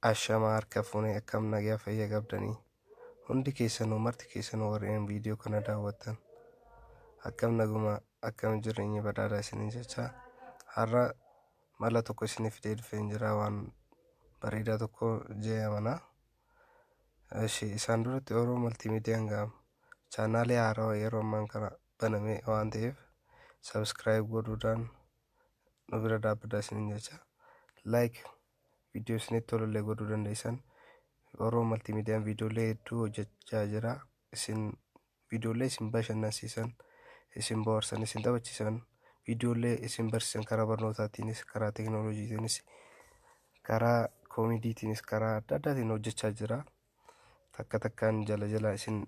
Ashamaa harka fuunee akkam nagaa fayya qabdanii hundi keessanuu marti keessanuu warreen viidiyoo kana daawwattan akkam naguma akkam jireenyi badhaadhaa isiniin jecha har'a mala tokko isiniif fidee dhufeen jira waan bareedaa tokko jee amana. Ishi isaan duratti Oromoo Maltiimiidiyaan gaama chaanaalee haarawaa yeroo ammaan kana baname waan ta'eef subscribe godhuudhaan nu bira dhaabbadhaa isiniin jecha like viidiyoo isinitti tolullee godhuu dandeessan. Oromoo Maltiimiidiyaan viidiyoolee hedduu hojjechaa jira. Isin viidiyoolee isin bashannansiisan, isin bohaarsan, isin taphachiisan, viidiyoolee isin barsiisan karaa barnootaatiinis, karaa teekinooloojiitiinis, karaa koomidiitiinis, karaa adda addaatiin hojjechaa jira. Takka takkaan jala jala isin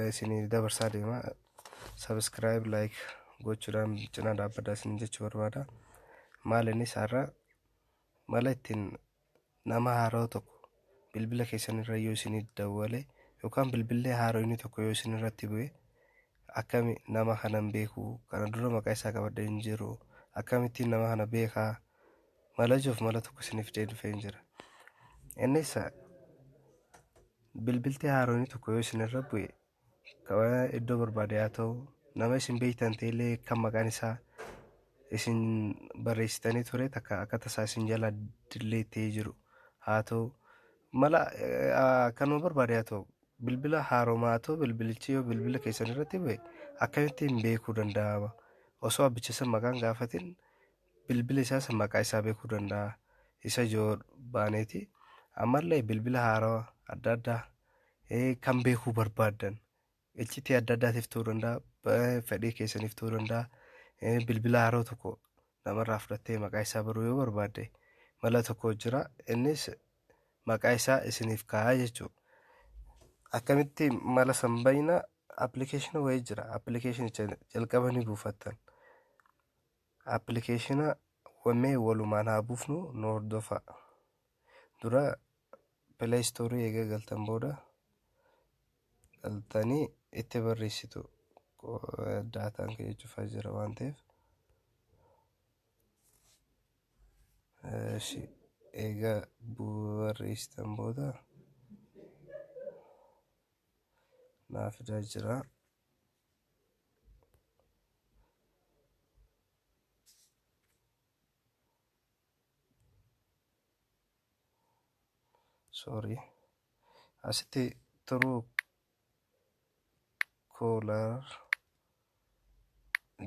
isinii dabarsaa deema. Subscribe, like gochuudhaan cinaa dhaabbadhaa isin jechuu barbaada. Maal innis har'a mala ittiin nama haarawaa tokko bilbila keessan irra yoo isinii dawwale yookaan bilbillee haaraa inni tokko yoo isin irratti bu'e akkami nama kana hin beeku kana dura maqaa isaa qabadhee hin jiru akkamittiin nama kana beekaa mala jiruuf mala tokko isiniif fidee dhufee hin jira. Innis bilbiltee haaraa inni tokko yoo isin irra bu'e iddoo barbaade haa ta'u nama isin beektan ta'ellee kan maqaan isaa isin barreessitanii ture takka akka tasaa isin jala dillee ta'ee jiru haa ta'u mala kanuma barbaade haa ta'u bilbila haaromaa haa ta'u bilbilichi yoo bilbila keessan irratti bu'e akkamittiin beekuu danda'ama osoo abbicha san maqaan gaafatin bilbila isaa san maqaa isaa beekuu danda'a isa joo baaneeti ammallee bilbila haarawaa adda addaa kan beekuu barbaaddan iccitii adda addaatiif ta'uu danda'a fedhii keessaniif ta'uu danda'a bilbila haarawaa tokko namarraa fudhattee maqaa isaa baruu yoo barbaadde mala tokko jira innis maqaa isaa isiniif kaa'a jechuudha. Akkamitti mala san bayna appilikeeshina wayii jira appilikeeshinicha jalqaba ni buufattan. Appilikeeshina mee walumaan haa buufnu nu hordofaa. Dura Play Store eega galtan booda galtanii itti barreessitu daataan kiyya cufaa jira waan ta'eef. Eshi eega barreessitan booda naa fidaa jira. Sorry. Asitti turuu koolar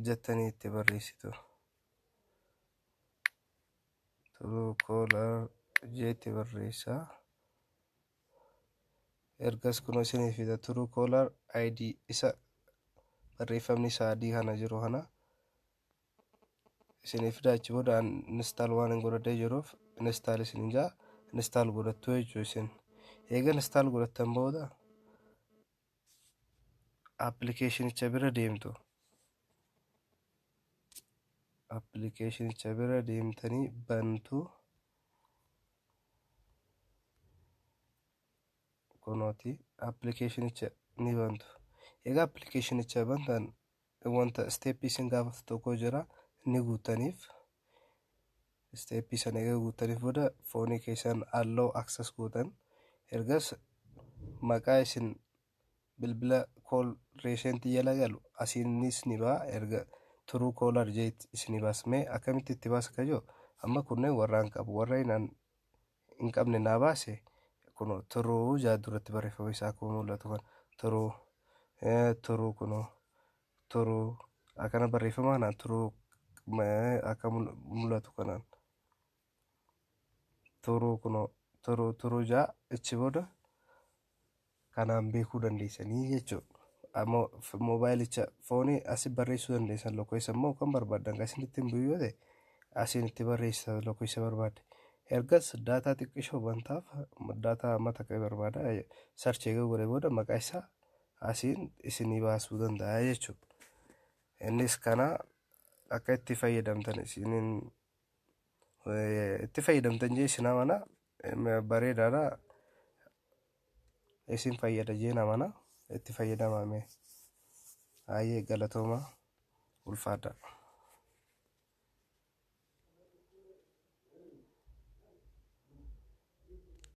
jettanii itti barreessitu. Turuu koolar jeetti barreessaa. Ergas kunoo isinii fida turuu koolar ID isa barreeffamni isaa adii kana jiru kana isinii fida achi booda install waan hin godhadhee jiruuf install isin jaa install godhattu jechuu isin eega install godhattan booda appilikeeshinicha bira deemtu appilikeeshinicha bira deemtanii bantu kunooti appilikeeshinicha ni bantu egaa appilikeeshinicha bantan wanta isteeppii isin gaafatu tokko jira ni guuttaniif isteeppii sana egaa guuttaniif booda foonii keessan allow access gootan ergas maqaa isin bilbila kool reeseentii jala galu asiinis ni ba'a erga turuu koolar jeet isinii baasmee akkamitti itti baasa kayyoo amma kunneen warra hin qabu warra hin qabne naa baase kunoo turuu jaa duratti barreeffama isaa akkuma mul'atu kan turuu turuu kunoo turuu akkana barreeffama kanaan turuu akka mul'atu kanaan turuu kunoo turuu turuu jaa ichi booda kanaan beekuu dandeessanii jechuudha. Ammoo moobaayilicha foonii asi barreessuu dandeessan lakkoofsa immoo kan barbaaddan kan isinitti hin bu'u yoo ta'e asiin itti barreessa lakkoofsa barbaadde. Ergas daataa xiqqishoo bantaaf daataa amma takka barbaada sarchii eega godhee booda maqaa isaa asiin isinii baasuu danda'a jechuudha. Innis kana akka itti fayyadamtan isiniin itti fayyadamtan jee isin amana bareedaadha isin fayyada jeen amana itti fayyadamame. Baay'ee galatooma ulfaadha.